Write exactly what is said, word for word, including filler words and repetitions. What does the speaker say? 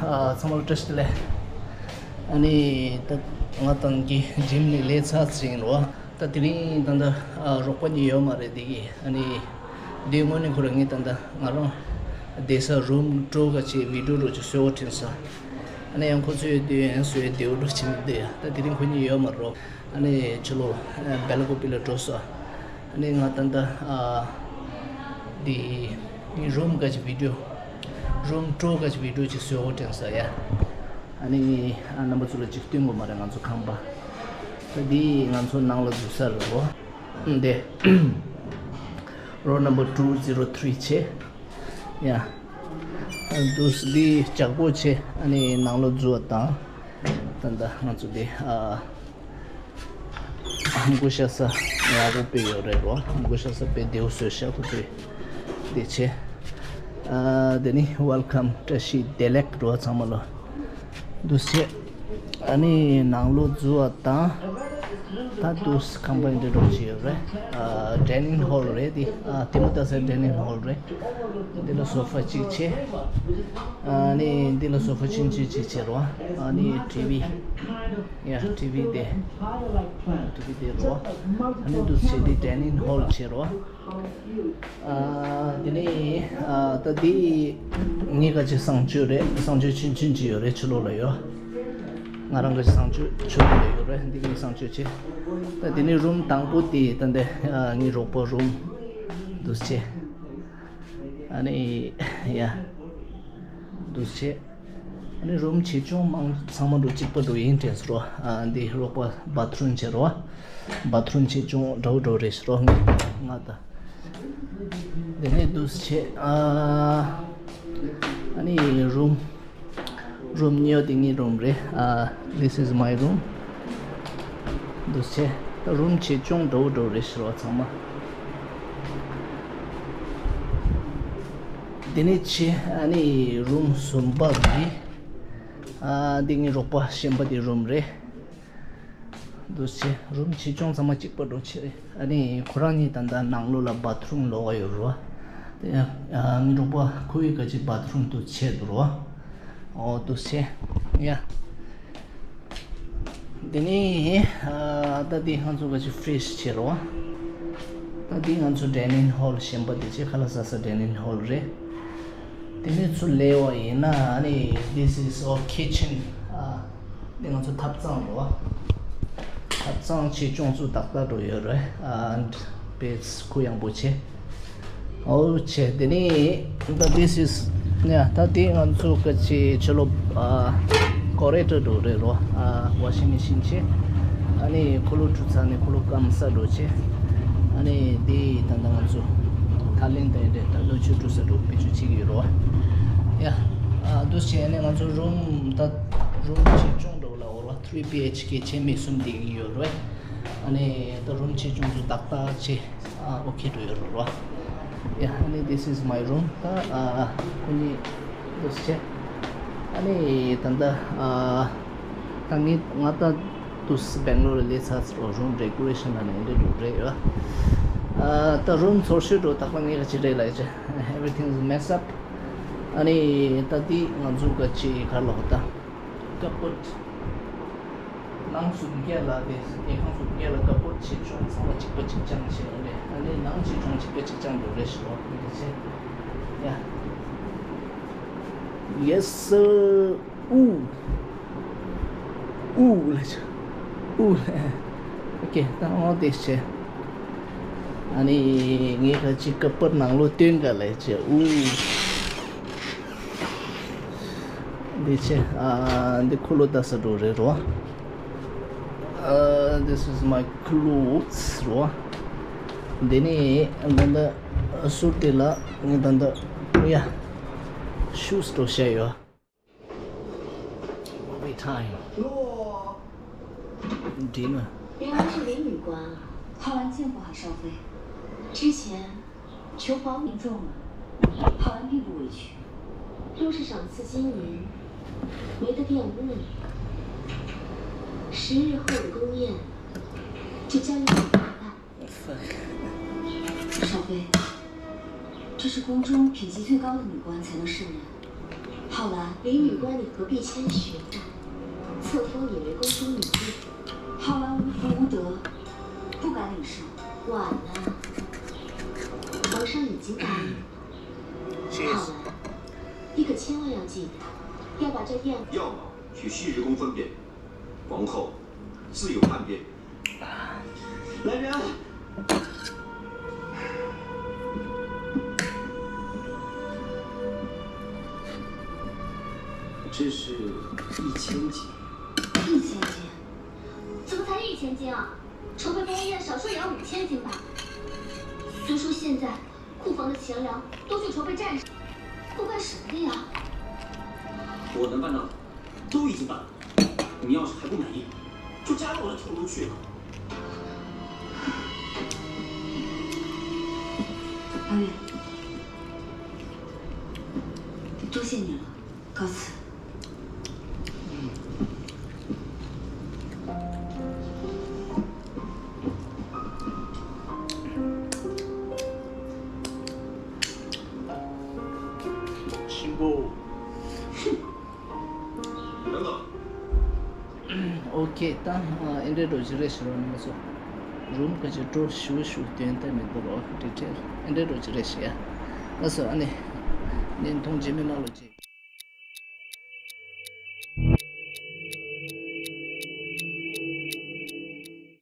ཨ། ཚང་མ་ལ་བཀྲ་ཤིས་བདེ་ལེགས། ཨ་ནི་ད་ང་ཏང་གི་ཇིམ་ནས་ལས་ཚར་ཟིན་རོ། ད་དེ་རིང་ད་ལྟ་ཨ་རོགས་པ་གཉིས་ཡོད་མ་རེད་དེ་གི། ཨ་ནི་དེ་དངོས་གནས་ཁོ་རང་ངས་ད་ལྟ་ང་རང་བསྡད་ས་རུམ་སྤྲོ་ག་ཅིག་བི་ཌིའོ་རོ་ཅིག་བཟོ་བ་དྲན་ས། ཨ་ནི་ཡང་ཁོ་ཚོས་བསྡད་ཡང་བཟོས་བསྡད་འོ་འགྲོ་ཅིག་མི་འདུག་ཡ། ད་དེ་རིང་ཁོ་གཉིས་ཡོད་མ་རོ། ཨ་ནི་ཕྱི་ལོགས་ཨ་སྦེལ་ཀོབ་ལ་འགྲོ་སོང་། ཨ་ནི་ང་ད་ལྟ་ཨ་འདི་ངའི་རུམ་ག་ཅིག་བི་ཌིའོ་རུམ་སྤྲོ་ག་ཅིག་བི་ཌིའོ་ཅིག་བཟོ་དྲན་ས་ཡ། ཨ་ནི་ཨ་རྣམ་པ་ཚོ་ལ་ཅིག་སྟོན་དགོས་མ་རེད། ང་ཚོ་ཁང་པ་ད་འདི་ང་ཚོ་ནང་ལ་འཛུལ་ས་རེད་རོ། འདི་རོ་ནམ་བར་two zero three བྱས་ཡ། ཨ་འདུག་འདི་ལྕགས་པོ་བྱས། ཨ་ནི་ནང་ལ་འཛུལ་བ་དང་། ད་ལྟ་ང་ཚོ་འདི་ཨ། ཧམ་གོ་ཤ་ས་ཡག་པོ་དཔེ་ཡོད་རེད་རོ། ཧམ་གོ་ཤ་ས་དཔེ་བདེའུ་བཟོས་ཤག་ཁོ་ཚོས་དེ་བྱས། ཨ་དེ་ནི་ཝེལ་ཀམ་བཀྲ་ཤིས་བདེ་ལེགས་རོ་ཚང་མ་ལ། འདུག་བྱས། ཨ་ནི་ནང་ལོགས་འཛུལ་བ་དང་། ད་འདུག་ཁང་པ་འདི་འདྲ་ཅིག་ཡོད་རེད། ཨ་ཌའི་ནིང་ཧོལ་རེད་དེ། ཨ་དེ་མོ་ལྟ་ས་ཌའི་ནིང་ཧོལ་རེད། འདི་ལ་སོ་ཕ་གཅིག་བྱས། ཨ་ནི་འདི་ལ་སོ་ཕ་ཆུང་ཆུང་གཅིག་བྱས་རོ། ཨ་ནི་ཊི་ཝི། ཡ་ཊི་ཝི་དེ། ཊི་ཝི་དེ་རོ། ཨ་ནི་འདུག་བྱས་དེ་ཌའི་ནིང་ཧོལ་བྱས་རོ། ཨ་དེ་ནས་ཨ་ད་དེ་ངའི་ག་ཅིག་གསང་སྤྱོད་རེད། གསང་སྤྱོད་ཆུང་ཆུང་ཅིག་ཡོད་རེད། ཕྱི་ལོགས་ལ་ཡོད། ང་རང་གི་གསང་སྤྱོད་ཕྱི་ལོགས་ལ་ཡོད་རེད། འདི་ངའི་གསང་སྤྱོད་བྱས། ད་དེ་ནས་རུམ་དང་པོ་དེ་ད་འདི་ཨ་ངའི་རོགས་པ་རུམ་འདུག་བྱས། ཨ་ནི་ཡ་འདུག་བྱས། ཨ་ནི་རུམ་ཆེ་ཆུང་མང་ཚང་མ་འགྲོ་གཅིག་པ་འགྲོ་ཡིན་དྲན་སོང་རོ། ཨ་འདི་རོགས་པ་བ་ཐི་རུམ་བྱས་རོ། བ་ཐི་རུམ་ཆེ་ཆུང་འདྲ་བོ་འདྲ་བོ་རེད་ཤག་རོ། ང་ང་ད་དེ་ནས་འདུག་བྱས། ཨ་ཨ་ནི་རུམ་རུམ་གཉིས་པ་དེ་ངའི་རུམ་རེད། ཨ། This is my room. འདུག་བྱས། ད་རུམ་ཆེ་ཆུང་འདྲ་བོ་འདྲ་བོ་རེད་ཤག་རོ་ཚང་མ། དེ་ནས་ཆེ་ཨ་ནི་རུམ་གསུམ་པ་འདི། ཨ་འདི་ངའི་རོགས་པ་གཞན་པ་དེ་རུམ་རེད། འདུག་བྱས། རུམ་ཆེ་ཆུང་ཚང་མ་གཅིག་པ་འདྲ་བོ་བྱས། ཨ་ནི་ཁོ་རང་གཉིས་ད་ལྟ་ནང་ལོགས་ལ་བ་ཐི་རུམ་ལོགས་ཡོད་རོ། དེ་ཡང་ཨ་ངའི་རོགས་པ་ཁོ་བོའི་ག་ཅིག་བ་ཐི་རུམ་དུ་བྱས་འདུག་རོ། ཨོ་འདུག་བྱས། ཡ། དེ་ནས་ཨ་ད་འདི་ང་ཚོ་ག་ཅིག་ཕི་རིཇ་བྱས་རོ། ད་འདི་ང་ཚོ་ཌའི་ནིང་ཧོལ་གཞན་པ་དེ་བྱས། ཁ་ལག་ཟ་ས་ཌའི་ནིང་ཧོལ་རེད། དེ་ནས་ཚུར་སླེབས་པ་ཡིན་ན་ཨ་ནི་this is our kitchen. ཨ་འདི་ང་ཚོ་ཐབ་ཚང་རོ། ཐབ་ཚང་ཆེ་ཆུང་ཚོ་ཏག་ཏག་འགྲོ་ཡོད་རེད། ཨ་དཔེ་གུ་ཡངས་པོ་བྱས། ཨོ་བྱས། དེ་ནས་ད་this is ཡ་ད་འདི་ང་ཚོ་ག་ཅིག་ཕྱི་ལོགས་ཨ་ཀོ་རི་ཌོར་འགྲོ་རེད་རོ། ཨ་ཝ་ཤིང་མེ་ཤིན་བྱས། ཨ་ནི་ཁུ་ལུ་བཀྲུ་ཚར་ནས་ཁུ་ལུ་སྐམ་ས་འགྲོ་བྱས། ཨ་ནི་འདི་ད་ལྟ་ང་ཚོ་ཐ་ལེན་དེ་འདྲ་ད་ལོ་ཆུ་བཀྲུ་ས་འགྲོ་བེད་སྤྱོད་བྱེད་ཀྱི་ཡོད་རོ། ཡ་ཨ་འདུག་བྱས་ནས་ང་ཚོ་རུམ་ད་རུམ་ཆེ་ཆུང་འགྲོ་ལ་འོར་བ་three B H K བྱས་མི་གསུམ་བསྡད་ཀྱི་ཡོད་རོ། ཨ་ནི་ད་རུམ་ཆེ་ཆུང་ཚོ་ཏག་ཏག་བྱས། ཨ་ཨོ་ཁེ་འགྲོ་ཡོད་རོ། ཡ་ཨ་ནི་this is my room. ད་ཨ་ཁོ་གཉིས་འདུག་བྱས། ཨ་ནི་ད་ལྟ་ཨ་ད་ངས་ང་ད་དུས་སྦེང་ལོར་ལ་སླེབས་ཚར་ཚར་རོ། རུམ་ཌེ་ཀོ་རེ་ཤན་ལ་ནས་འདི་འགྲོ་རེད་ཡོད། ཨ་ད་རུམ་ཚོར་ཤོས་འགྲོ་ད་ཁ་ངས་ག་ཅི་རེད་ལ་ཡ་ཅི། Everything is mess up. ཨ་ནི་ད་འདི་ང་ཚོ་ག་ཅི་ག་ལོག་ད་ཀ་པོཌ། ནང་གསུམ་ཀ་ལ་དེ་སྐྱེ་ཁང་གསུམ་ཀ་ལ་ཀ་པོཌ་ཆེ་ཆུང་ཚང་མ་གཅིག་པ་གཅིག་རྐྱང་བྱས་ཡོད་རེད། ཨ་ནི་ནང་ཆེ་ཆུང་གཅིག་པ་གཅིག་རྐྱང་འགྲོ་རེད་ཞུ་བ་དེ་འདྲ་བྱས། ཡ། Yes sir. ཨུ། ཨུ་ལ་ཆ། ཨུ་ལ། ཨོ་ཁེ། ད་འོ་དེ་བྱས། ཨ་ནི་ངས་ག་ཅིག་ཀ་པོཌ་ནང་ལོགས་སྟོན་ག་ལ་བྱས། ཨུ། འདི་ཆེ། ཨ་འདི་ཁུ་ལུ་ད་ས་འགྲོ་རེད་རོ། ཨ་this is my clothes རོ། འདི་ནི་ད་ལྟ་ཟུར་དེ་ལ་ངས་ད་ལྟ་ཡ་ཤུ་སི་འགྲོ་བྱས་ཡོད། Every time. Dinner. 原来是林女官，看来见过海少飞。之前 求皇命重了，好安并不委屈。若是赏赐金银，没得玷污了。十日后的宫宴，就交由你来办。少妃，这是宫中品级最高的女官才能胜任，好了，林女官，你何必谦虚？侧听也没功夫努力。好了，我无德，不敢领受。晚了，皇上已经答应。好了，你可千万要记得，要把这燕……要么去西时宫分辨，皇后自有判别。来人！这是一千斤。一千斤？怎么才一千斤啊？筹备宫宴少说也要五千斤吧？虽说现在库房的钱粮都去筹备战事，都干什么的呀？我能办到的，都已经办了。你要是还不满意，就加到我的头上去。阿月，多谢你了，告辞。ཤིང་པོ། ཨོ་ཁེ། ད་ཨེ་འདྲའི་འགྲོ་ཅི་རེད་ཤི་རོ་ནི་མ་སོ། རུམ་ག་ཅི་འགྲོ་ཞུ་ཞུ་དོན་དེ་མི་འདུག་རོ། ཨོ་ཁེ། ཨེ་འདྲའི་འགྲོ་ཅི་རེད་ཤི་ཡ། ལགས་སོ། ཨ་ནི་བརྙན་ཐུང་རྗེས་མའི་ནང་ལ་མཇལ།